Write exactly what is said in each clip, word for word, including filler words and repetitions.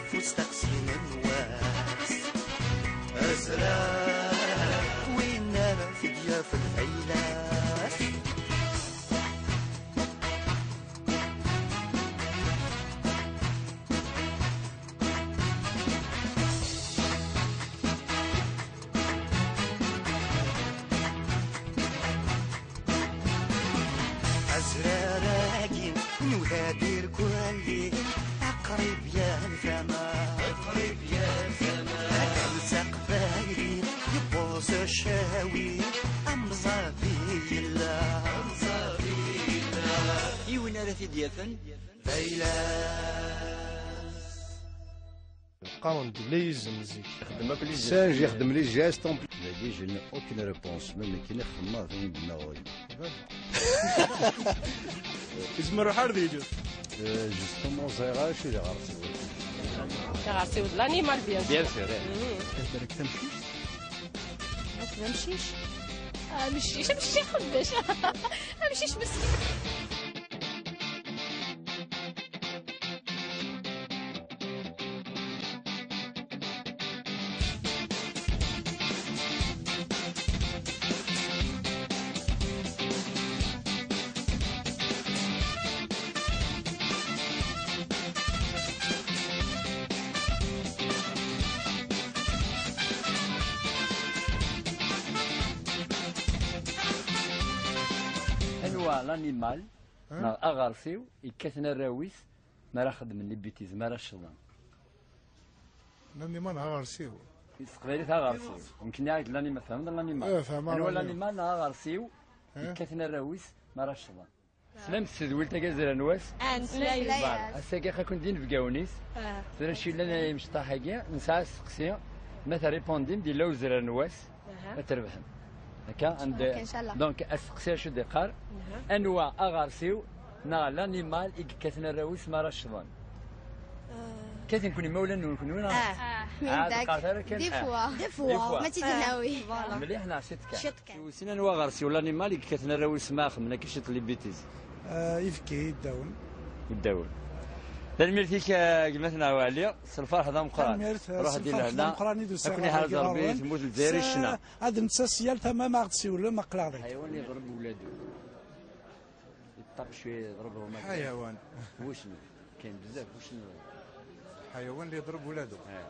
Fu steqsi n wass. Azrar. Win ara t-id-yafen ayla-s. Azrar-agi nuda-d irkelli, aqrib yal tama. Aqrib yal tama. Akken s aqbayli yewweḍ s ccawi, amẓabi yella. Amẓabi yella. I win ara t-id-yafen d ayla-s. Qqaren-d les yizem zik. Ixeddem akk les gestes. Singe ixeddem les gestes en plus. Dagi, je n'ai aucune réponse. Même nekk i xemmeɣ d ayen d-nnaɣ. Yezmer lḥal d yelli. Euh, justement, ẓriɣ ara acu d aɣersiw. Aɣersiw d l'animal, bien sûr. Bien sûr, eh. Mhm. Ad d-rek tamcict. Ad d-amcic. Amcic, amcic ixebbec. Amcic meskin. Anwa l'animal neɣ aɣersiw yekkaten arraw-is mi ara xeddmen les bêtises, mi ara ccḍen? L'animal neɣ aɣersiw? S teqbaylit aɣersiw. Nekkni ak l'animal, tfehmeḍ l'animal? Eh, fehmeɣ. Anwa l'animal. L'animal neɣ aɣersiw yekkaten arraw-is mi ara ccḍen? Teslam s tedwilt-agi azrar n wass? Ah, nesla. Voilà. Ass-agi, xakun d inebgawen-is. Ah. Tura, acu yellan imecṭaḥ-agi, nesɛa asteqsi, ma terripondim-d, yella uzrar n wass, ad trebḥem. Akka, and, donc, asteqsi acu d-iqqar? Anwa aɣersiw neɣ l'animal i yekkaten arraw-is mi ara ccḍen? Kkaten-ken imawlan-nwen kenwi, neɣ? Ah, teqqaret ara kan, des fois. Des fois, mačči d nawi. Voilà. Mliḥ neɣ ciṭ kan? Ciṭ kan. Wissen anwa aɣersiw, l'animal, i yekkaten arraw-is ma xemmen akka ciṭ les bêtises? Ah, ibki, iddawen. Iddawen. Tanemmirt-ik, a gma-tneɣ Waɛli, s lferḥ d ameqqran. Tanemmirt, eh, ruḥ s lferḥ d ameqqran i d-usiɣ. Ad ken-iḥrez Rebbi, temmut Lezzayer i ccna. Ad netta s yal tama ma aɣ-d-siwlem, aql-aɣ dagi. Ḥayawan iḍreb wladu. Yeṭṭaq cwiya, yeḍreb huma. Ḥayawan. Wucen? Kayen bzaf, wucen? Ḥayawan li yeḍreb wladu. Eh.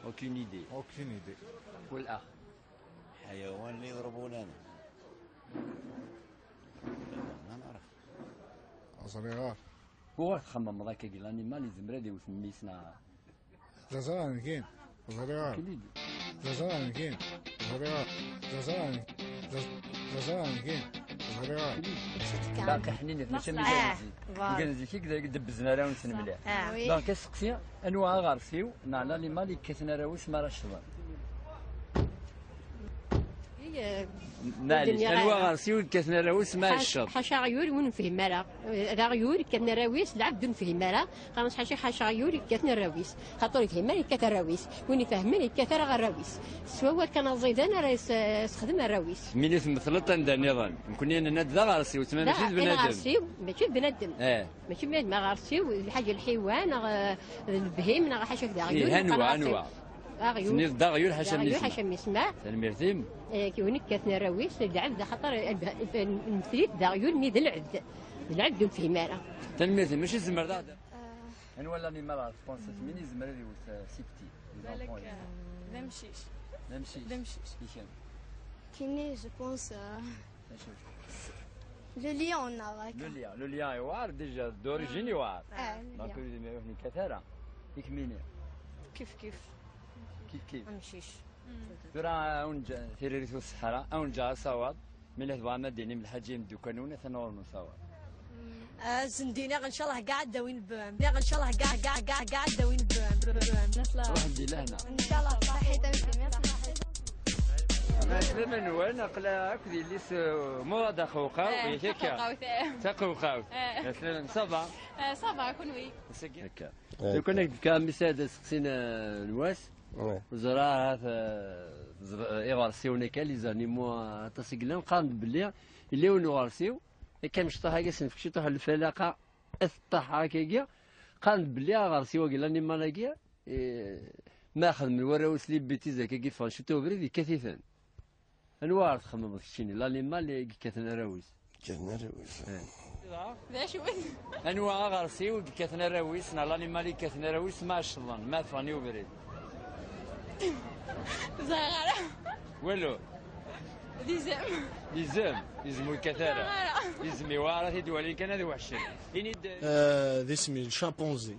Aucune idée. Aucune idée. Walax. Ḥayawan li yeḍreb wladu. Ma neɛref. Ẓriɣ. Uɣur txemmemeḍ akka, l'animal yezmer ad iwet mmi-s neɣ? D aẓran kan, ẓriɣ. Akli-d. D aẓran kan, ẓriɣ. D aẓran, d aẓ-, d aẓran kan, ẓriɣ. Akli-d. Baqi ḥninet, mačči am igan zik. Voilà. Igan zik i d-, debbzen arraw-nsen mliḥ. Ah, oui. Donc, asteqsi, anwa aɣersiw neɣ l'animal yekkaten arraw-is mi ara ccḍen? Maɛlic, anwa aɣersiw yekkaten arraw-is mi ara ccḍen? Ḥaca aɣyul ur nefhim ara. D aɣyul yekkaten arraw-is, lɛebd ur nefhim ara. Qqaren-as ḥaca, ḥaca aɣyul yekkaten arraw-is. Xaṭer ur yefhim ara, yekkat arraw-is. Win ifehmen, yekkat ara arraw-is. S wawal kan aẓidan ara yes-, yessexdem arraw-is. Mi tmetleḍ anda nniḍen, nekkni nenna-d d aɣersiw, tma mačči d bnadem. Aɣersiw, mačči d bnadem. Eh. Mačči d bnadem, aɣersiw, d lḥaǧa lḥiwan, neɣ, eh, d lebhim, neɣ ḥaca kda. Aɣyul, anwa, anwa? Aɣyul. Tenniḍ d aɣyul ḥaca mi yesma. Tanemmirt-im. Eh, kiwen kkaten arraw-is, d lɛebd, axaṭer, eh, nmettel-it d aɣyul, mi d lɛebd. D lɛebd ur nefhim ara. Tanemmirt-im, mačči tzemreḍ ad aɣ-d-, anwa l'animal ɣer tpansit, min yezmer ad iwet, eh, si petit, les enfants, eh, d amcic. D amcic. D amcic. I kemm? Kini, je pense, euh, acu? Le lion, neɣ akka. Le lion, le lion yewɛer déjà, d'origine yewɛer. Ah, le lion. Donc, ur yezmir ad nekkat ara. I kemmini? Kif kif. Kif kif. Amcic. Tura, a wen-ǧ-, tiririt u ṣṣeḥra, a wen-ǧǧeɣ asawaḍ. Mi la tebɣam ad d-tinim lḥaǧa i imeddukal-nwen, atan ɣur-wen usawaḍ. Ah, ad sen-d-iniɣ, ncallah, kkaɛ ad d-awin lbum. Ncallah, kkaɛ, kkaɛ, kkaɛ, kkaɛ ad d-awin lbum. Ruḥen di lehna. Ncallah, ṣaḥit a msimi, ṣaḥit. Ɛeslama-nwen, aql-aɣ akked yelli-s, uh, Murad Axewqaw, eh, yak akka? Taqewqawt, eh. Taqewqawt. Eh. Ɛeslama, ça va? Eh, ça va, kunwi? Akka. Eh, lukan ad k-d-fkeɣ message d aseqsi n, uh, n wass. Ouais. Ẓriɣ ahat, eh, teẓr-, eh, iɣersiwen akka, les animaux, eh, aṭas i yellan, qqaren-d belli yella yiwen n uɣersiw, akka mecṭuḥ-agi, s-nefk ciṭuḥ n lfalaqa, ad t-ṭaḥeɣ akkagi, Qqaren-d belli aɣersiw-agi, l'animal-agi, eh, ma xedmen warraw-is les bêtises akka i yeffɣen cwiṭ ubrid, yekkat-iten. Anwa ara txedmeḍ keččini, l'animal i yekkaten arraw-is? Kkaten arraw-is. Eh. D acu? Anwa aɣersiw i yekkaten arraw-is, neɣ l'animal i yekkaten arraw-is ma ɛecḍen, ma ffɣen i ubrid? Ẓriɣ ara. Walu. D izem. D izem. Izem ur yekkat ara. Ẓriɣ ara. Izem iwɛer, ad t-id-walin kan ad weḥcen. Ini-d. Eh, d isem, chimpanzé.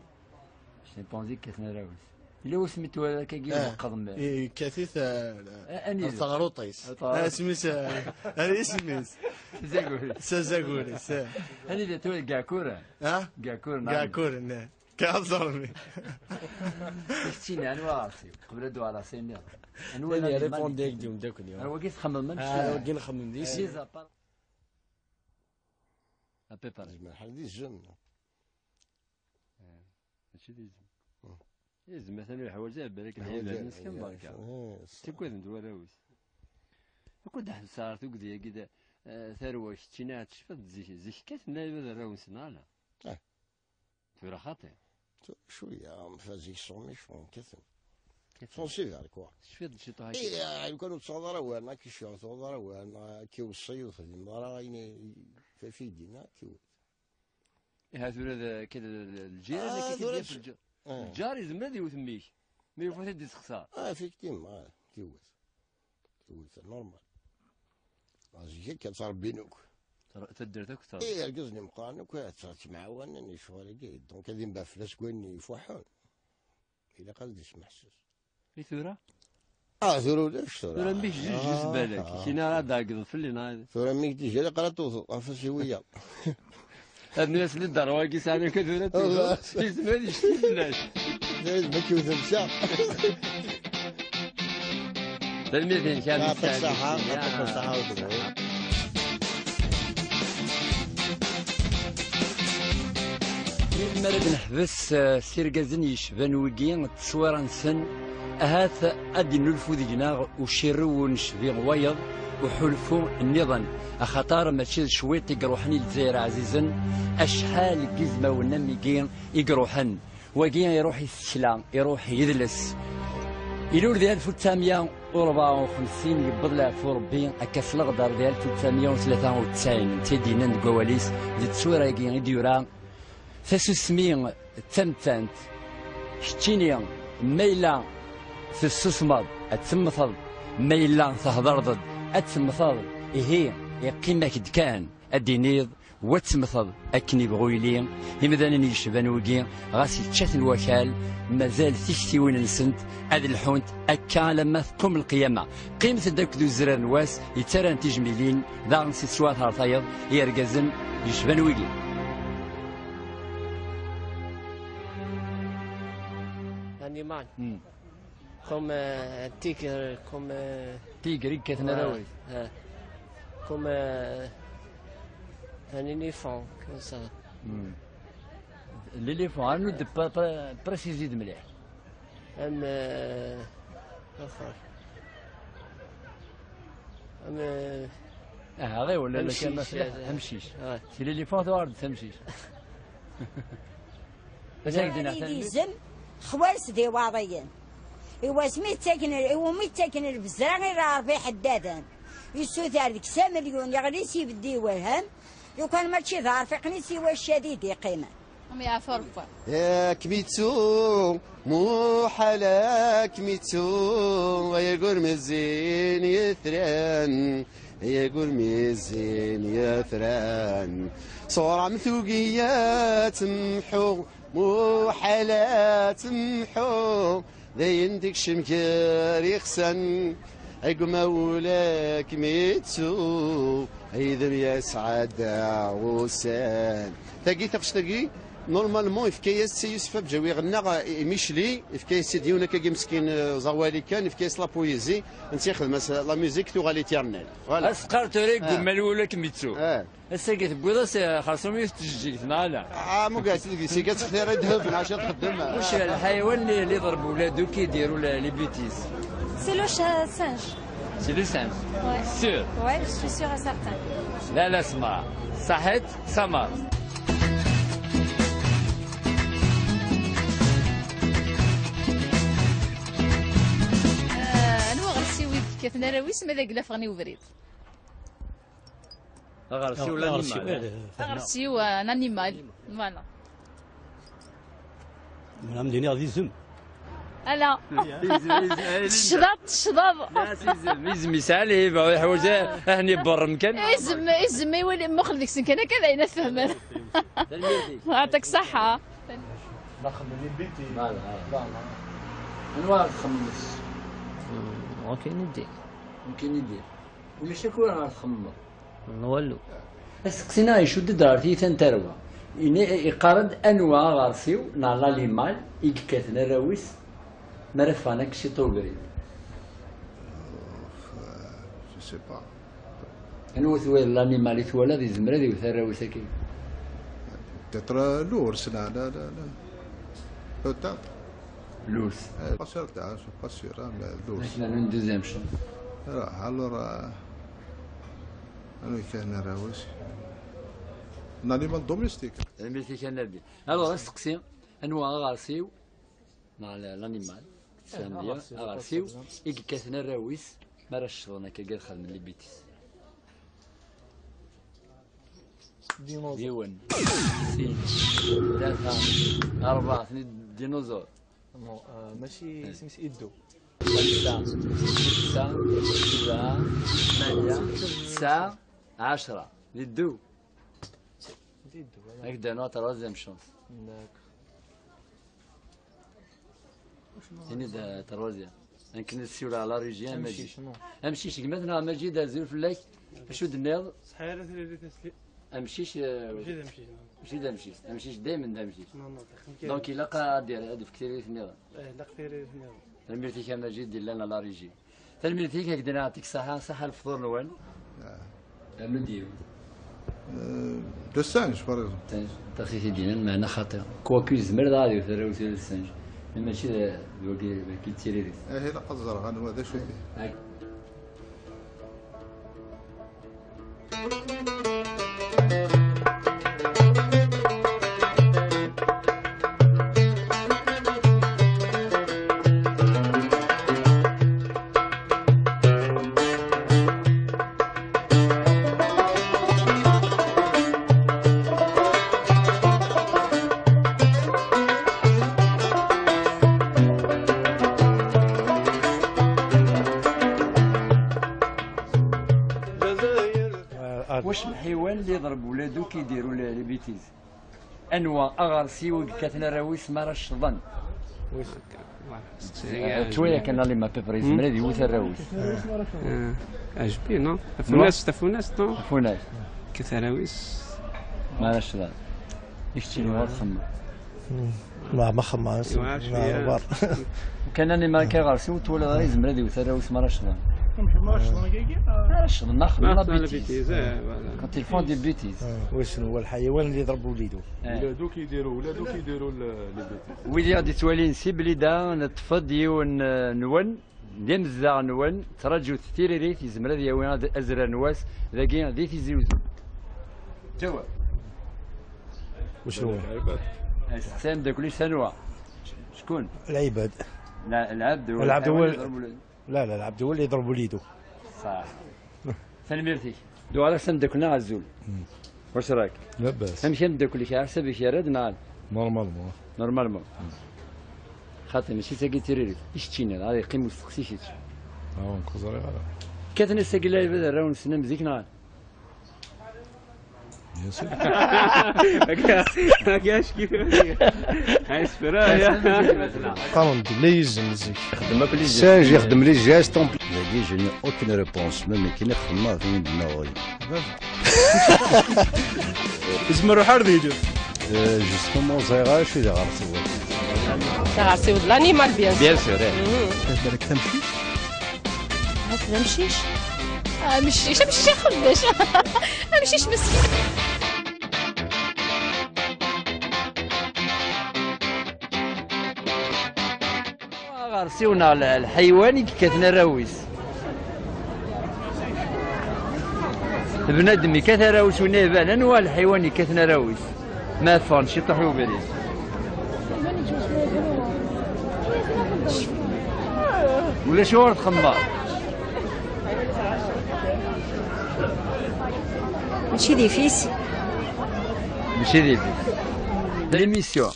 Chimpanzé kkaten arraw-is. Yella wasmi twala akkagi, eh, ibeqqeḍ mmi. Yekkat-it, eh, eh, anida? Ar teɣruṭ-is. Ar teɣruṭ. Eh, isem-is, eh, eh, isem-is. Sazaguris. Sazaguris, eh. Anida twala Gakuren? Ha? Gakuren, Gakuren, eh. Kaẓermi. Keččini, anwa aɣersiw? Qbel ad d-uɣaleɣ s ayen nniḍen. Anwa i répondre ak-d umeddakel-iw? Ar wagi txemmem am keččini. Ah, wagi nxemmem d isem. Mis à part. À peu près. Zmer ḥal d izem. Eh, mačči d izem. Hmm. Izem, atan ur yeḥwaǧ ara balak lɛibad-nnes kan berka. Eh, ṣṣeḥ. Ttaggaden-t warraw-is. Akk ad d-ḥebseɣ ɣer tugdi-agi da, eh, tarwa keččini ad tecfiḍ zik, zik kkaten lɛibad arraw-nsen, ala? Eh. Tura xaṭi. Cwiya, am fa zik sont méchants, kkaten. Kkaten. Sont sévères, quoi. Tecfiḍ-d ciṭuḥ akka? Eh, lukan ur tesɛuḍ ara awal, neɣ ad k-icfiɣ, ur tesɛuḍ ara awal, neɣ ad k-iweṣṣi, ur texdimeḍ ara ayen i, f-, f-, i k-d-yenna, ad k-iwet. Iha tura d, akka d, d, lǧiran, ah, akka tura d-yaf lǧ-, eh, lǧar yezmer ad iwet mmi-k. Mi yufa-t ad d-yessexṣar. Ah, effectivement, ah, tiwet. Tiwet, normal. Ah, zik akka ttrebbin akk. Tar-, taddart akk ttrebbin. Eh, irgazen imeqqranen akk, ah, tt-, ttemɛawanen i ccɣel-agi. Donc, ad inbeɛ fell-as deg wayen ifuḥen. Ilaq ad d-ismeḥses. I tura? Ah, tura ulac tura. Tura mmi-k jijis, ah, balak. Ah. Kina ara d-ɛeggḍeḍ fell-i, neɣ? Tura mmi-k tijjel, aql-aɣ tewteḍ, ɣef-as i wiyaḍ. Rnu-as-d ddar-agi sɛan akka tura, ah, yezmer ad yecci fell-ak. Tura yezmer ad k-yewt lemceɛ. Tanemmirt-inek, a Missa. Yeɛṭik ṣṣeḥḥa, yeɛṭik ṣṣeḥḥa. Mi ara d-neḥbes, eh, s irgazen yecban wigi, tteswira-nsen, ahat ad d-innulfu deg-neɣ ucirrew ur necbi wayeḍ, uḥulfu nniḍen, axaṭer mačči d cwiṭ i iruḥen i Lezzayer ɛzizen, acḥal n yizmawen am wigi i iruḥen. Wagi iruḥ i tsekla, iruḥ i yidles. Ilul di alef u tesɛemya u rebɛa u xemsin, yewweḍ leɛfu Rebbi akka s leɣder di alef u tesɛemya u tlata u tesɛin, netta i d-yennan deg wawal-is, di tteswira-agi i d-yura: Tasusmi d tamettant. Keččini, ma yella tessusmeḍ, ad temmteḍ, ma yella thedreḍ-d, ad temmteḍ. Ihi, iqqim-ak-d kan ad d-tiniḍ, wa temmteḍ akken ibɣu yili. Imdanen yecban wigi, ɣas yečča-ten wakal, mazal tiktiwin-nsent ad lḥunt akka alamma teqqum lqiyama. Qqimet-d akked uzrar n wass yettarran tijmilin, daɣen si teswiɛt ɣer tayeḍ, i yergazen yecban wigi. Animal. Hmm. Comme, euh, un tigre, comme, euh, tigre, i yekkaten arraw-is. Euh, comme, euh, un éléphant, comme ça. Hmm. L'éléphant, rnu-d pa-, pa-, précise-d mliḥ. Am, euh, enfin, am, euh, ah, ɣiwel, la, amcic, la, la, euh, amcic. Ouais. Si l'éléphant, tuɣal d tamcict. Acu ay d-yenna? Izem, xwas d iwaḍiyen. I wasmi ttaken, i wumi ttaken lbezra i Ṛebbi iḥeddaden. Yessuter deg-s amelyun, yeɣli s ibeddi iwehhem. Lukan mačči d arfiq-nni, s iwaccad i d-iqqimen. Am yeɛfu Ṛebbi. Ad kem-ittu, muḥal ad kem-ittu, ay agur mi zzin yetran, ay agur mi zzin yetran. Ṣṣura-m tugi ad temḥu, muḥal ad temḥu, d ayen tekcem gar ixsan, ay gma ula kem-ittu, ay d mi yesɛedda ussan. Tagi, taɣect-agi, normalement, yefka-yas-tt i Yusef Abjawi, ɣenna i Micli, yefka-yas-tt-id yiwen akkagi meskin, eh, ẓawali kan, yefka-yas la poésie, netta yexdem-as la musique, tuɣal éternelle. Voilà. Asqar tura i, ah, yegumma lwul ad kem-ittu. Ah. Ass-agi tewwiḍ-as, eh, xersum yiwet n tjeǧǧigt, neɣ ala? Ah, mugad, deg-s iga ttextir i ddheb, neɣ acu txeddem? Muc lḥaywan li, li ḍerb uladu ki diru la, les bêtises. C'est le cha-, singe. C'est le singe. Ouais. Sûr? Ouais, je suis sûre et certaine. La, la, sma. Saḥit, samar. Atan arraw-is ma d agla ffɣen i ubrid. Aɣersiw, aɣersiw, l'animal. Aɣersiw, un animal. Voilà. Mnam d-iniɣ d izem. Ala. Izem, izem, eh, tecḍaḍ, tecḍaḍ. La, s izem, izem yesɛa lhiba, ur yeḥwaǧ ara, ahni berrem kan. Izem, izem, iwali, muqel deg-sen kan akka, d ayen ad fehmen. Tanemmirt-ik. Yeɛṭik ṣṣeḥḥa. Voilà. Anwa ara txemmeḍ? Hmm, wakin iddi. Wakin iddi. Ulac akk ara txemmeḍ. N walu. Asteqsi-nneɣ icudd-d ɣer tiyita n tarwa. Ini, iqqar-d anwa aɣersiw neɣ l'animal i yekkaten arraw-is mi ara ffɣen akk ciṭ ubrid. Je sais pas. Anwa twalaḍ l'animal i twalaḍ izmer ad iwet arraw-is akken? Peut-être, euh, l'ours, la, la, la, la. Peut-être. L'ours. Eh, pas certain, je suis pas sûr, hein, mais l'ours. Maintenant, une deuxième chance. Alors, alors, euh, Anwa i kan arraw-is? Un animal domestique. Tanemmirt-ik a Nabil. Alors, asteqsi, anwa aɣersiw, neɣ la-, l'animal, c'est-à-dire aɣersiw, i yekkaten arraw-is mi ara ccḍen akka, ad xedmen les bêtises? Yiwen, sin, tlata, rebɛa, ten-id-, dinuzur. Non, euh, mačči isem-is iddu. Xemsa, setta, sebɛa, tmanya, tesɛa, ɛecra. D iddu. D iddu, voilà. Ad ak-d-rnuɣ troisième chance. D'accord. Ini-d, euh, troisième. Akken ad ssiwleɣ la régie, a Majid. Amcic, non. Amcic, gma-tneɣ a Majid, azul fell-ak. Acu d-tenniḍ? Ṣṣeḥ ara tiririt asli. Amcic, euh, mačči d amcic, non. Mačči d amcic. Amcic daymen d amcic. Non, non, texdem kan. Donc, ilaq ad d-, ad d-yefk tiririt nniḍen. Eh, ilaq tiririt nniḍen. Tanemmirt-ik a Majid, yellan a la régie. Tanemmirt-ik, ad k-d-nɛeṭṭik ṣṣeḥḥa, ṣṣeḥḥa lefḍur-nwen. Ah. Rnu-d yiwen. Euh, le singe, par exemple. Singe, aṭas i t-id-yennan, meɛna xaṭi. Quoique, yezmer daɣ ad yewet arraw-is le singe. Mais mačči d, d wagi, d wagi d tiririt. Eh, ilaq ad ẓreɣ anwa d acu-t. Ak- واش الحيوان اللي يضرب ولادو كيديروا les bêtises؟ انوا اغرسي وكاتنا راويس ما راه شظن. ويش ك-، واه. آه، تويا كان لي ما بيبر يزمر هذه وث الراويس. آه. عجبي، نو؟ تفوناس، تفوناس، نو؟ تفوناس. كثراويس. ما راه شظن. يشتي له الخمة. ما، ما خماس. ما عرفش ما يا. غبار. كان أنا ما كان غرسي وتولى غير يزمر هذه وثراويس ما راه شظن. ما راه شظن، ما خدم ما بيتيز. بيتيز، آه، voilà. Quand ils font des bêtises. آه. وشنو هو الحيوان اللي ضرب وليدو؟ آه. ولادو كيديروا، ولادو كيديروا ال-، les bêtises. ويلي غادي تولي نسي بلي دا نطفد يون، آه، نون، ديال الزاغ نون، تراجو التيريريت، يزمر هذا يوي هذا أزرار نواس، ذاكي ذي تيزي وزو. جواب. وشنو هو؟ آه، سقسي عندك لي سنوى. شكون؟ العباد. لا، العبد هو العبد هو الحيوان ال-، يضرب ولادو. لا، لا، العبد هو اللي يضرب وليدو. صح. تنميرتي. دو على سندكنا عزول. واش راك؟ لاباس. هم كان دوك اللي كيعرف سبي كي رد نعال. نورمالمون. نورمالمون. خاطر ماشي ساكي تيريري. ايش تشينا؟ هذا يقيم مستقسي شي. اه، نكوزري غير. كاتنا ساكي لا يبدا راون سنة مزيك نعال. Bien sûr. هكا، هكا اش كيف؟ هاي سبرايا. قاوم بليز مزيك. خدمة بليز. سانج يخدم لي جيست اون بليز. داكي جوني اوكين ريبونس، ميم كي نخدم ما فين دماغي. اسم الروح عرض يجي. آه، جوستومون زيغا شو دي غرسي. غرسي ود لانيمال، بيان سور. بيان سور، إيه. بالك تمشي؟ هاك ذا مشيش. آه، مشيش، مشيش يا خداش. آه، مشيش مسكين. غرسيونا على الحيوان يكتنا راويس. بنادم يكتنا راويس وين يبان، أنواع الحيوان يكتنا راويس. ما فان شي طيح وبريد. ولا شو ورد خمار؟ Mačči d ifis. Mačči d ifis. L'émission.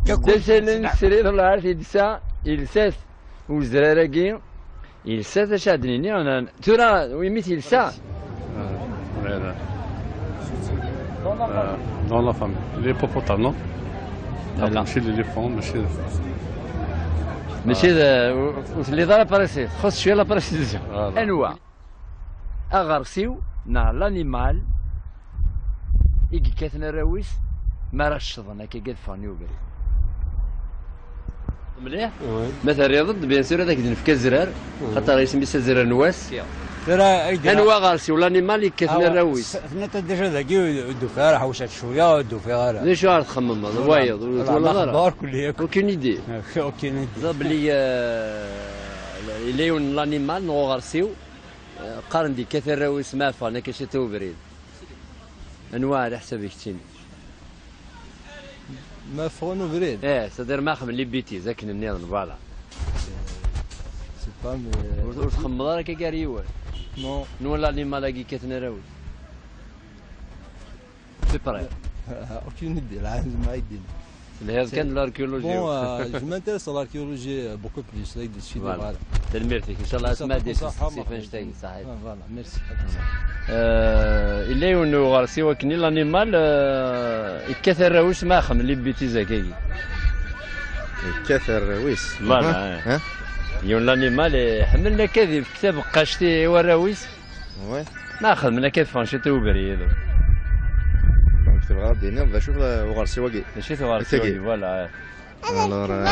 Dda Salem Srid, lɛar tilsa, ilsa-t uzrar-agi, ilsa-t acu ad d-nini, tura imi t-ilsa. Dans la famille. L'hippopotame, non? Mačči l'éléphant, mačči d... Mačči d, ur telliḍ ara précis, txuṣṣ cwiya la précision. Anwa aɣersiw neɣ l'animal i yekkaten arraw-is mi ara ccḍen akka ad ffɣen i ubrid? Mliḥ. Ma terriḍ-d, bien sûr, ad ak-d-nefk azrar, xaṭer isem-is azrar n wass. Tura ay d-, anwa aɣersiw, l'animal, yekkaten arraw-is? Tenniḍ-d déjà dagi, ur d-ufiɣ ara, ḥewset cwiya, ur d-ufiɣ ara. D acu ara txemmeḍ, wayeḍ, ur twalaḍ ara? Aucune idée. Aucune idée. Ẓer belli, euh, yella yiwen n l'animal neɣ uɣersiw, euh, qqaren-d yekkat arraw-is ma ffɣen akka ciṭ i ubrid. Anwa ɛla ḥsab-ik ttini? Ma ffɣen ubrid? Eh, c'est-à-dire ma xedmen les bêtises akken nniḍen, voilà. C'est pas, mais... Ur, ur txemmeḍ ara akka gar yiwen? Non. Nwa l'animal-agi yekkaten arraw-is? C'est prêt. Aucune idée, la, ma idée. Telhiḍ kan d l'archéologie. Bon, euh, je m'intéresse à l'archéologie, euh, beaucoup plus, là, de suite, voilà. Tanemmirt-ik, inchallah, asma ad d-isses anect-agi, saḥit. Ah, voilà, merci. Euh, illa yiwen n uɣersiw akken i l'animal, euh, yekkat arraw-is ma xedmen les bêtises akkagi. Yekkat arraw-is. Voilà, eh. Yiwen l'animal, eh, iḥemmel akka ad yefk tabeqqact i warraw-is. Ouais. Ma xedmen akka ffɣen ciṭ i ubrid. Donc tebɣa ad d-tiniḍ d acu uɣersiw-agi? D acu-t uɣersiw-agi, voilà. Alors, euh,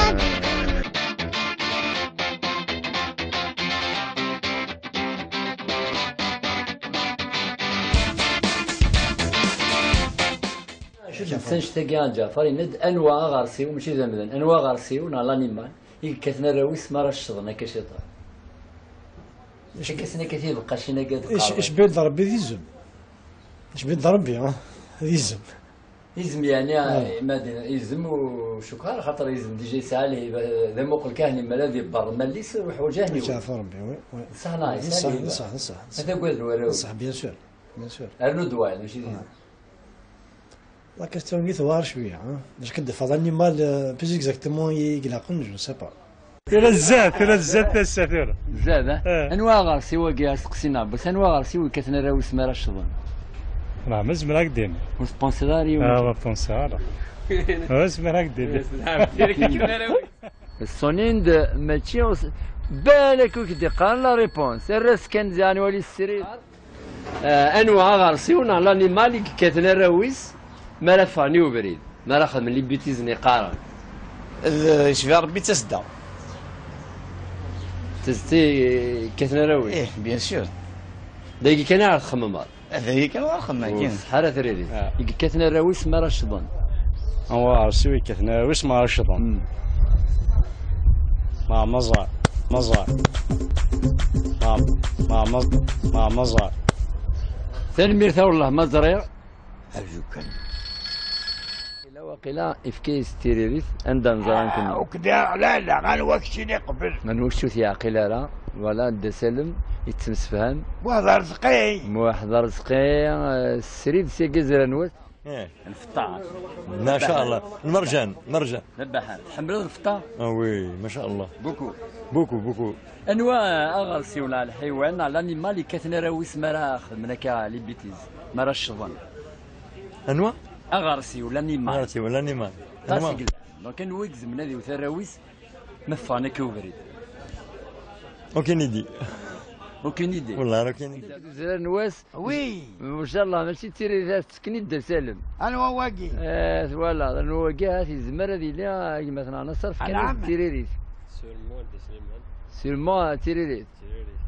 acu d-netta annect-agi a Ǧaɛfar, yenna-d anwa aɣersiw, mačči d amdan, anwa aɣersiw neɣ l'animal i yekkaten arraw-is mi ara ccḍen akka ciṭ? Acu akka-sen akka tibeqqacin-agi ad qqaren? Icbi-d Rebbi d izem. Icbi-d Rebbi, ah, d izem. Izem, yeɛni, ma d-, izem u cukkeṛ, xaṭer izem déjà yesɛa lhiba, d amuqel kan, imal ad ibber lmal-is, ur iḥwaǧ ahniwel. Yesɛa Rebbi, oui, oui. Ṣṣeḥ neɣ yesɛa lhiba? Ṣṣeḥ, ṣṣeḥ, ṣṣeḥ. Ad agad warraw. Ṣṣeḥ, bien sûr, bien sûr. Rnu-d wayeḍ, mačči d izem. La question-nni tewɛer cwiya, hein? Parce que d-tefeḍ animal, euh, plus exactement i ilaqen, je ne sais pas. Tura zdat, tura zdat tasa tura. Zdat, eh? Eh. Anwa aɣersiw-agi, asteqsi n Ɛebbas, anwa aɣersiw yekkaten arraw-is mi ara ccḍen? Neɣ ma zemreɣ ad k-d-iniɣ. Ur tpansiḍ ara yiwen? Ah, ur pansiɣ ara. Ur zemreɣ ad k-d-iniɣ. Ṣṣunin-d mačči s-, balak ur k-d-iqqaren la réponse. Err-as kan ziɣ nwali srid. Eh, anwa aɣersiw neɣ l'animal i yekkaten arraw-is mi ara ffɣen i ubrid, mi ara xedmen les bêtises-nni qqaren? D, yecba Rebbi d tasedda. D tasedda i yekkaten arraw-is? Ih, bien sûr. D ayagi kan ara txemmemeḍ? D ayagi kan ara xemmemeɣ. Ur tṣeḥḥa ara tririt. Ah. I yekkaten arraw-is mi ara ccḍen. Anwa aɣersiw yekkaten arraw-is mi ara ccḍen? Hmm. Ma meẓar, meẓar. Ma, ma meẓ-, ma meẓar. Tanemmirt a wellah ma ẓriɣ. Arju kan. Ila waqila ifka-yas tiririt anda nẓra nekni. Ah, ok, d, la, la, anwa keččini qbel? Anwa kečč ur t-yeɛqil ara? Voilà, Dda Salem yettemsefham. Muḥ d Arezqi. Muḥ d Arezqi, eh, srid s yagi azrar n wat. Eh. Lfeṭṭa. Ma sha Allah. Lmerjan, merjan. D abaḥan. Tḥemmleḍ lfeṭṭa? Ah oui, ma sha Allah. Beaucoup. Beaucoup, beaucoup. Anwa aɣersiw neɣ lḥiwan neɣ l'animal yekkaten arraw-is mi ara xedmen akka les bêtises, mi ara ccḍen? Anwa? Aɣersiw, l'animal. Aɣersiw, l'animal. Anwa? Donc anwa i izemren ad iwet arraw-is ma ffɣen akka ubrid? Aucune idée. Aucune idée. Wallah, aucune idée. Zran wass. Oui. Macallah, mačči d tiririt ara tettken i Dda Salem. Anwa wagi? Eh, twalaḍ, anwa wagi, ha, yezmer ad yili, ah, gma-tneɣ Naṣer, fkan-as-d tiririt. Sûrement, Dda Sliman. Sûrement, tiririt. Tiririt.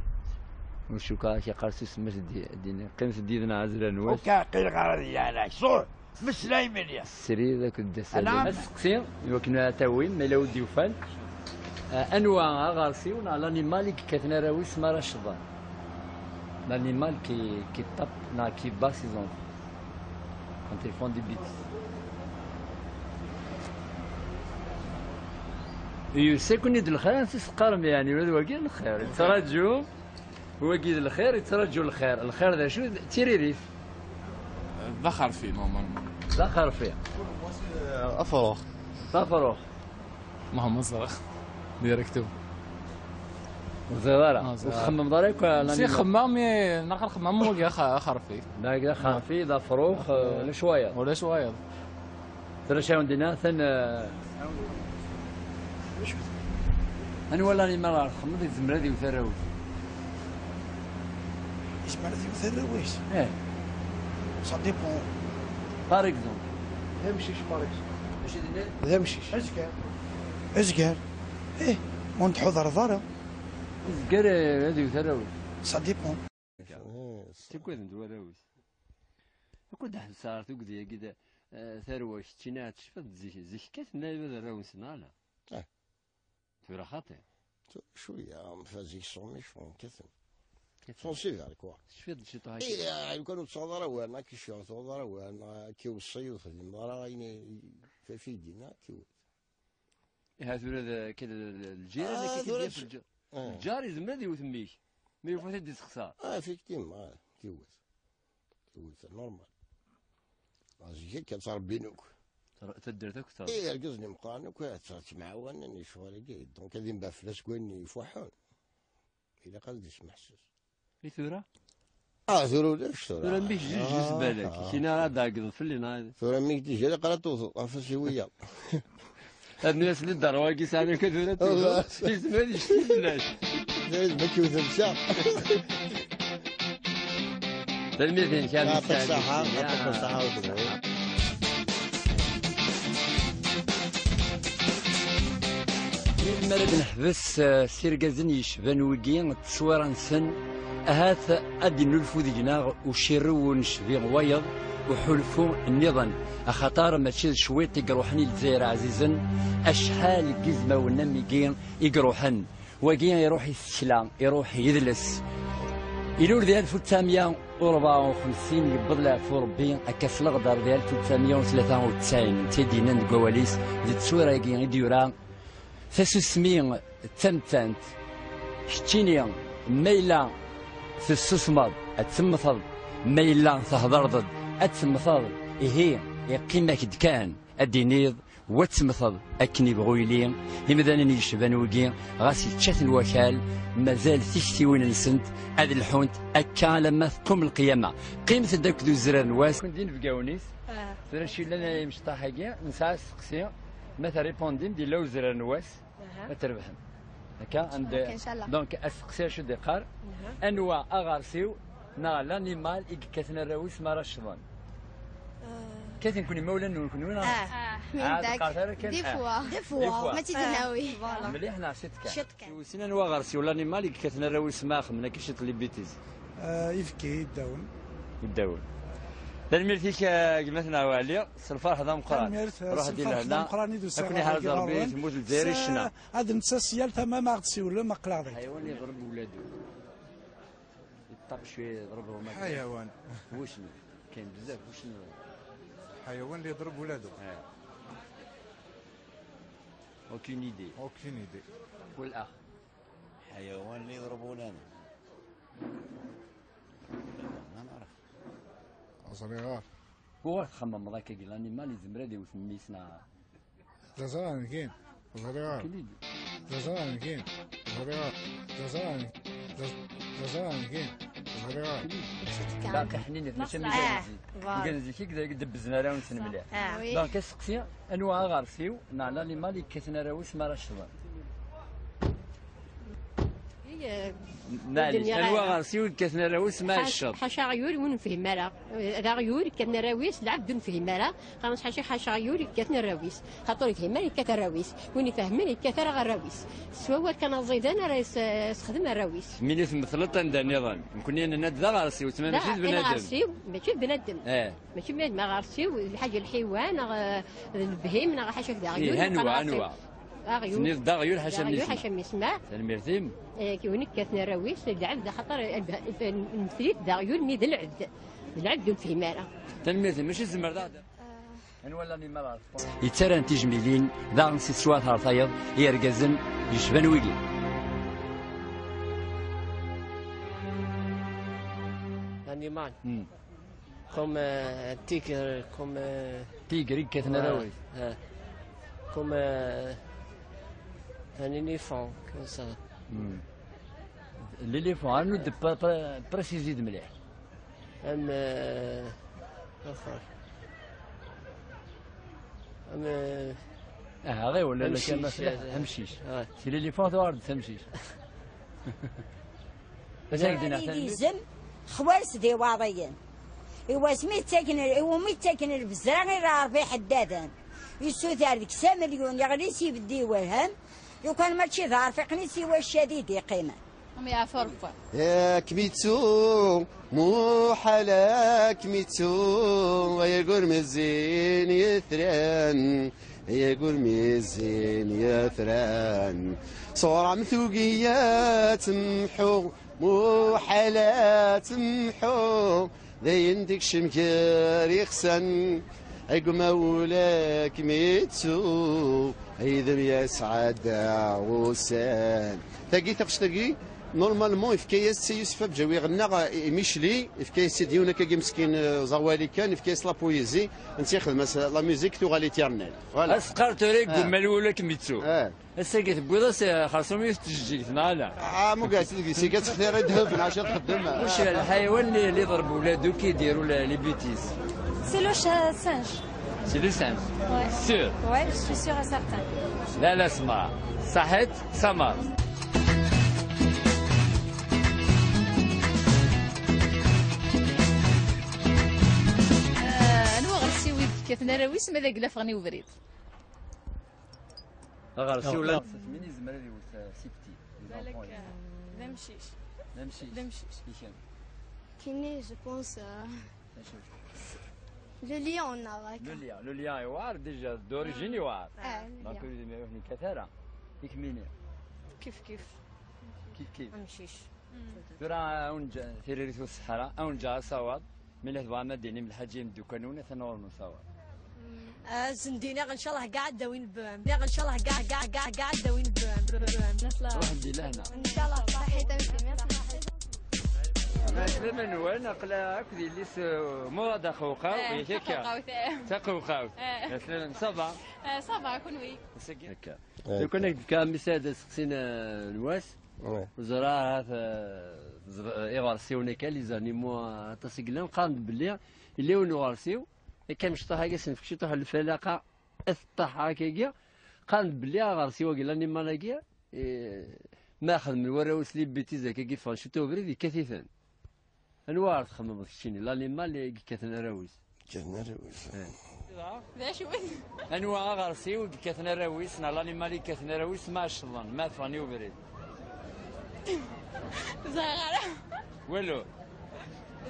Ur cukkeɣ ad k-iqqar s usemmas di-, din, qqimet-d yid-neɣ azrar n wass. Ur k-ɛqileɣ ara di leɛnaya-k. Ṣur, meslay mliḥ. Srid akked Dda Salem. Asteqsi, i wakken ad tawim, ma yella ur d-yufan. Eh, anwa aɣersiw neɣ l'animal i yekkaten arraw-is mi ara ccḍen? L'animal qui, qui tape, neɣ qui bat ses enfants quand ils font des bêtises. Yusa-ken-id lxir, ansi s-teqqarem, yeɛni, ula d wagi n lxir. Nettraǧu. Wagi d lxir, yettraǧu lxir. Lxir d acu? D tiririt. D axerfi, normalement. D axerfi. Afrux. D afrux. Ma ma ẓriɣ. Directement. Ur teẓriḍ ara. Ah, ur txemmemeḍ ara akk. Si, xemmeɣ, mais naqal xemmeɣ am wagi axa-, axerfi. D axerfi, d afrux, eh, ulac wayeḍ. Ulac wayeḍ. Tura cawen dina, atan, eh, anwa l'animal ara txemmeḍ yezmer ad iwet arraw-is? Yezmer ad iwet arraw-is? Eh. Ça dépend. Par exemple. D amcic, par exemple. Mačči d nnan? D amcic. Azger. Azger. Eh, ur n-tḥudreḍ ara. Azger, eh, ad iwet arraw-is. Ça dépend. Ttaggaden-t warraw-is. Akk ad ḥebseɣ ɣer tugdi-agi d, eh, tarwa keččini ad tecfiḍ zik, zik kkaten ad arraw-nsen, neɣ ala? Eh. Tura xaṭi. Cwiya, am fa zik s umic, kkaten. Kkaten. Sensible, quoi. Tecfiḍ-d ciṭuḥ akka? Eh, lukan ur tesɛuḍ ara awal, neɣ ad k-icceɣ, ur tesɛuḍ ara awal, neɣ ad k-iweṣṣi, ur texdimeḍ ara ayen i, f-, f-, i d-yenna, ad k-iwet. Iha tura d, akka d, d, d lǧiran, ah, akka tura d-yaf s-, lǧ-, ah. Lǧar yezmer ad iwet mmi-k. Mi yufa-t ad d-isexṣar. Ah, effectivement, ah, kiwet. Kiwet, normal. Ah, zik akka ttrebbin akk. Tar-, taddart akk ttrebbin. Eh, irgazen imeqqranen akk, ah, tt-, ttemɛawanen i ccɣel-agi. Donc, ad inbeɛ fell-as deg wayen ifuḥen. Ilaq ad d-ismeḥses. I tura? Ah, tura ulac tura. Tura mmi-k jijis, ah, balak. Ah. Kina ad d-ɛeggdeḍ fell-i, neɣ? Tura mmi-k jijis, ilaq ara tewteḍ ɣef asiwiya. Rnu-as lider wagi sɛan akka tura tewteḍ. Yezmer ad yecti fell-ak. Yezmer ad k-yewt lca. Tanemmirt-inek, a Missa. Yɛṭik ṣṣeḥḥa, yɛṭik ṣṣeḥḥa. Mi ara d-neḥbes, eh, s irgazen yecban wigi, tteswira-nsen, ahat ad d-innulfu deg-neɣ ucirrew ur necbi wayeḍ, uḥulfu nniḍen, axaṭer mačči d cwiṭ i iruḥen i Lezzayer ɛzizen, acḥal n yizmawen am wigi i iruḥen. Wagi iruḥ i tsekla, iruḥ i yidles. Ilul di alef u tesɛemya u rebɛa u xemsin, yewweḍ leɛfu Rebbi, akka s leɣder di alef u tesɛemya u tlata u tesɛin, netta i d-yennan deg wawal-is, di tteswira-agi i d-yura: Tasusmi d tamettant. Keččini, ma yella tessusmeḍ, ad temmteḍ, ma yella thedreḍ-d, ad temmteḍ. Ihi, iqqim-ak-d kan ad d-tiniḍ, wa temmteḍ akken ibɣu yili. Imdanen yecban wigi, ɣas yečča-ten wakal, mazal tiktiwin-nsent ad lḥunt akka alamma teqqum lqiyama. Qqimet-d akked uzrar n wass. Kun d inebgawen-is. Ah. Tura acu yellan ay imecṭaḥ-agi, nesɛa asteqsi, ma terripondim-d yella uzrar n wass, aha, ad trebḥem. Akka, and, ok, inchallah. Donc, asteqsi acu d-iqqar? Aha. Anwa aɣersiw neɣ l'animal i yekkaten arraw-is mi ara ccḍen? Ah. Kkaten-ken imawlan-nwen kenwi, neɣ? Ah. Ah, ur teqqaret ara kan? Des fois. Des fois. Des fois. Mačči d nawi. Voilà. Mliḥ neɣ ciṭ kan? Ciṭ kan. Wissen anwa aɣersiw, l'animal, i yekkaten arraw-is mi ara xedmen akka ciṭ les bêtises? Ah, ibki, iddawen. Iddawen. Tanemmirt-ik, a gma-tneɣ Waɛli, s lferḥ d ameqqran. Tanemmirt, eh, s lferḥ d ameqqran i d-usiɣ ɣer dagi ɣur-wen. Ruḥ ad d-ilehna, akk-nni ḥerz Rebbi, temmut Lezzayer i ccna. Ad netta s yal tama ma aɣ-d-siwlem, aql-aɣ dagi. Ḥayawan iḍreb uladu. Yeṭṭaq cwiya, yeḍreb huma. Ḥayawan. Wucnu? Kayen bzaf, wucnu? Ḥayawan li yeḍreb uladu. Eh. Aucune idée. Aucune idée. Walax. Ḥayawan li yeḍreb uladu. Ma neɛref. Ẓriɣ ara. Uɣur txemmemeḍ akka, l'animal yezmer ad iwet mmi-s, neɣ? D aẓra nekkini. Ẓriɣ ara. Kini-d. D aẓra nekkini. Ẓriɣ ara. D aẓra nek-, d aẓ-, d aẓra nekkini. Ẓriɣ ara. Kini-d. Baqi ḥninet, mačči am igenzi. Ah, voilà. Igenzi kik d, d-bbzen arraw-nsen mliḥ. Ah. Oui. Donc, asteqsi, anwa aɣersiw neɣ l'animal yekkaten arraw-is mi ara ccḍen? Maɛlic, anwa aɣersiw i yekkaten arraw-is ma yecceḍ? Ḥaca aɣyul, ur nefhim ara. D aɣyul yekkaten arraw-is, lɛebd ur nefhim ara. Qqaren-as ḥaca, ḥaca aɣyul yekkaten arraw-is. Xaṭer ur yefhim ara, yekkat arraw-is. Win ifehmen, yekkat ara arraw-is. S wawal kan aẓidan ara yes-, yesxedem arraw-is. Mini tmetleḍ anda nniḍen. Nekkni nenna-d d aɣersiw, tma mačči d bnadem. Aɣersiw, mačči d bnadem. Eh. Mačči ma, ma ɣer-siw, lḥaǧa lḥiwan, neɣ, eh, d lebhim, neɣ ḥaca kda. Ih, anwa, anwa? Aɣyul. Tenniḍ d aɣyul, ḥaca mi yesma. Ḥaca mi yesma. Tanemmirt-im. Eh, kiwin kkaten arraw-is, d lɛebd, axaṭer, eh, nmettel-it d aɣyul, mi d lɛebd. D lɛebd ur nefhim ara. Tanemmirt-im, mačči tzemreḍ ad aɣ-d-, anwa l'animal ɣer tfur? Yettarran tijmilin, daɣen si teswiɛt ɣer tayeḍ, i yergazen yecban wigi. Animal. Hmm. Comme euh, un tigre, comme euh, Tigre, i yekkaten ouais, arraw-is. Ouais. Comme euh, un éléphant, comme ça. Hmm. L'éléphant, à nous de pas, pas préciser de mliḥ. Am euh, axer. Am euh, Ah, ɣiwel, la, la, amcic, kan, euh, amcic. Ouais. C'est l'éléphant, tu vois, c'est amcic. Ass-a, d izem, xwal s d iwaḍiyen. I wasmi ttaken, iwumi ttaken lbezra i Ṛebbi ḥeddaden. Yessuter deg-s amelyun, yeɣli s ibeddi iwehhem. Lukan mačči d arfiqen-is i waccad i d-iqqimen. Am yeɛfur wwa. Ad kem-ittu, muḥal ad kem-ittu, ay agur mezzin yetran, ay agur mezzin yetran. Ṣṣura-m tugi ad temḥu, muḥal ad temḥu, d ayen tekcem gar ixsan, agma ula kem-ittu, aydem yesɛedda ussan. Tagi, taɣect-agi, normalement, yefka-yas Yusef Abǧawi ɣenna i Micli, yefka-yas-id yiwen akkagi meskin, eh, ẓawali kan, yefka-yas la poésie, netta yexdem-as la musique tuɣal éternelle. Voilà. Asqar tura i yegumma lwul ad kem-ittu. Ah. Ass-agi tewwiḍ-as, eh, xersum i tjeǧǧigt, neɣ ala? Ah, mugac, deg-s iga ttextir i ddheb, neɣ acu txeddem? Muc lḥaywan li, li ḍerb uladu ki diru la, les bêtises. C'est le cha-, singe. C'est le singe. Ouais. Sûr. Ouais, je suis sûr et certain. La, la, sma. Saḥit, samar. Eh, anwa aɣersiw i d-yekkaten arraw-is ma d agla ffɣen i ubrid? Aɣersiw la. Min yezmer ad iwet, eh, sibti? Balak, eh, d amcic. D amcic. D amcic. I kemm? Kini, je pense, euh, acu? Le lion, neɣ akka. Le lion, le lion yewɛer déjà, d'origine yewɛer. Ah, le lion. Donc, ur yezmir ad yekkat ara. I kemmini? Kif kif. Kif kif. Amcic. Tura, a wen-ǧ-, tiririt u ṣṣeḥra, a wen-ǧǧeɣ asawaḍ. Mi la tebɣam ad d-tinim lḥaǧa i imeddukal-nwen, atan ɣur-wen usawaḍ. Ah, zendin, ncallah, gaɛdda win bam. Ncallah, gaɛdda win bam. Ruḥen di lehna. Ncallah, saḥit. Aslama-nwen, aql-aɣ akked yelli-s, eh, Murad Axewqaw, eh, yak akka? Taqewqawt, eh. Taqewqawt. Eh. Aslama, ça va? Eh, ça va, kunwi? Akka. Eh, lukan ad k-d-fkeɣ amisa ad as-seqsin, eh, n wass. Ouais. Ẓriɣ ahat, eh, teẓr-, eh, iɣersiwen akka, les animaux, eh, aṭas i yellan, qqaren-d belli yella yiwen n uɣersiw, akka mecṭuḥ, akka s-nefk ciṭuḥ n lfalaqa, ad teṭṭaḥ akkagi, qqaren-d belli aɣersiw-agi, l'animal-agi, eh, ma xedmen warraw-is les bêtises akkagi, ffɣen ciṭuḥ ubrid, yekkat-iten. Anwa ara txemmeḍ keččini, l'animal i yekkaten arraw-is? Kkaten arraw-is. Eh. D acu? Anwa aɣersiw i yekkaten arraw-is, neɣ l'animal i yekkaten arraw-is, ma ɛecḍen, ma ffɣen i ubrid? Ẓriɣ ara. Walu.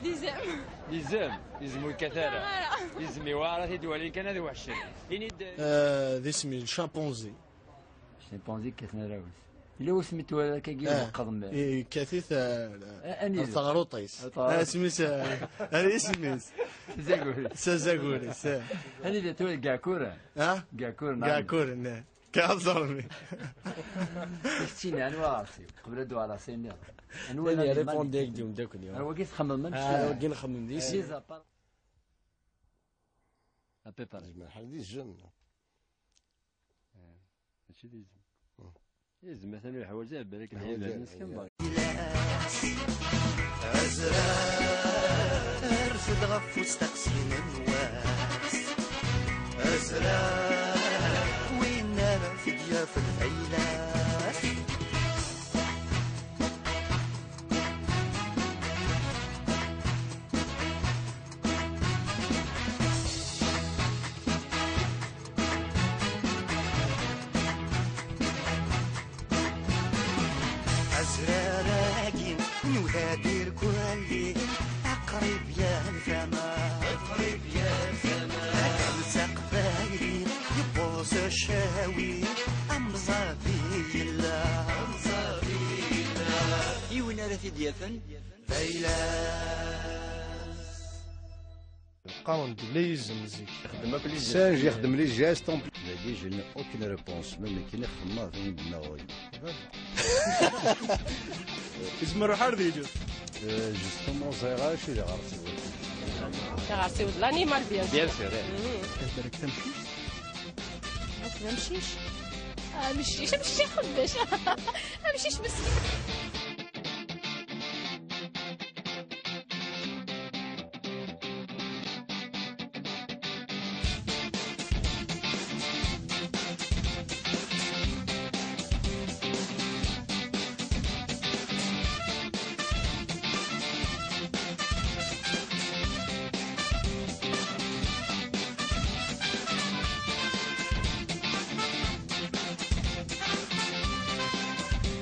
D izem. D izem. Izem ur yekkat ara. Ẓriɣ ara. Izem iwɛer, ad t-id-walin kan ad weḥcen. Ini-d. Eh, d isem-is, chimpanzé. Chimpanzé kkaten arraw-is. Yella wasmi twala akkagi, eh, ibeqqeḍ mmi. Yekkat-it, eh, eh, anida? Ar teɣruṭ-is. Ar teɣruṭ. Eh, isem-is, eh, ar isem-is. Zaguri. S azaguri, s. Anida twala Gakuren? Ha? Gakuren, Gakuren, eh. Kaẓermi. Keččini, anwa aɣersiw? Qbel ad d-uɣaleɣ s ayen nniḍen. Anwa la répondu deg umeddakel-iw. Ar wagi txemmem, ah, ar wagi nxemmem di sin. À peu près. Zmer ḥal di zem. Eh, mačči d izem. Hmm. Izem, atan ur yeḥwaǧ ara balak lḥila-nnes kan berka. Azrar, rfed ɣef usteqsi n wass. Azrar, win ara t-id-yafen d ayla-s. Azrar-agi nuda-d irkelli, aqrib yal tama. Aqrib yal tama. Atan s aqbayli, yewweḍ s ccawi, amẓabi yella. Amẓabi yella. Yiwen ara t-id-yafen. D ayla-s. Qqaren-d les yizem zik. Ixeddem akk les gestes. Singe ixeddem les gestes en plus. Dagi, je n'ai aucune réponse. Même nekkini xemmeɣ, d win d-nnaɣ ɣur-i. Yezmer uḥar d yelli. Euh, justement, ẓriɣ ara acu d iɣersiwen. Iɣersiwen d l'animal, bien sûr. Bien sûr, eh. Mhm. Ad barek tamcict. Ad d amcic. Amcic, amcic ixebbec. Amcic meskin.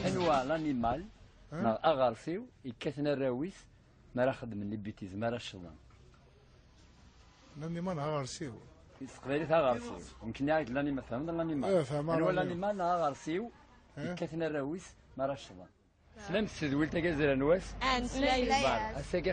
Anwa l'animal neɣ aɣersiw yekkaten arraw-is mi ara xeddmen les bêtises, mi ara ccḍen? L'animal neɣ aɣersiw? S teqbaylit aɣersiw. Nekkni ɛid l'animal, tfehmeḍ l'animal? Eh, fehmeɣ l'animal. Anwa l'animal neɣ aɣersiw yekkaten arraw-is mi ara ccḍen? Teslam s tedwilt-agi azra n wass? Ad neslay. Voilà. Ass-agi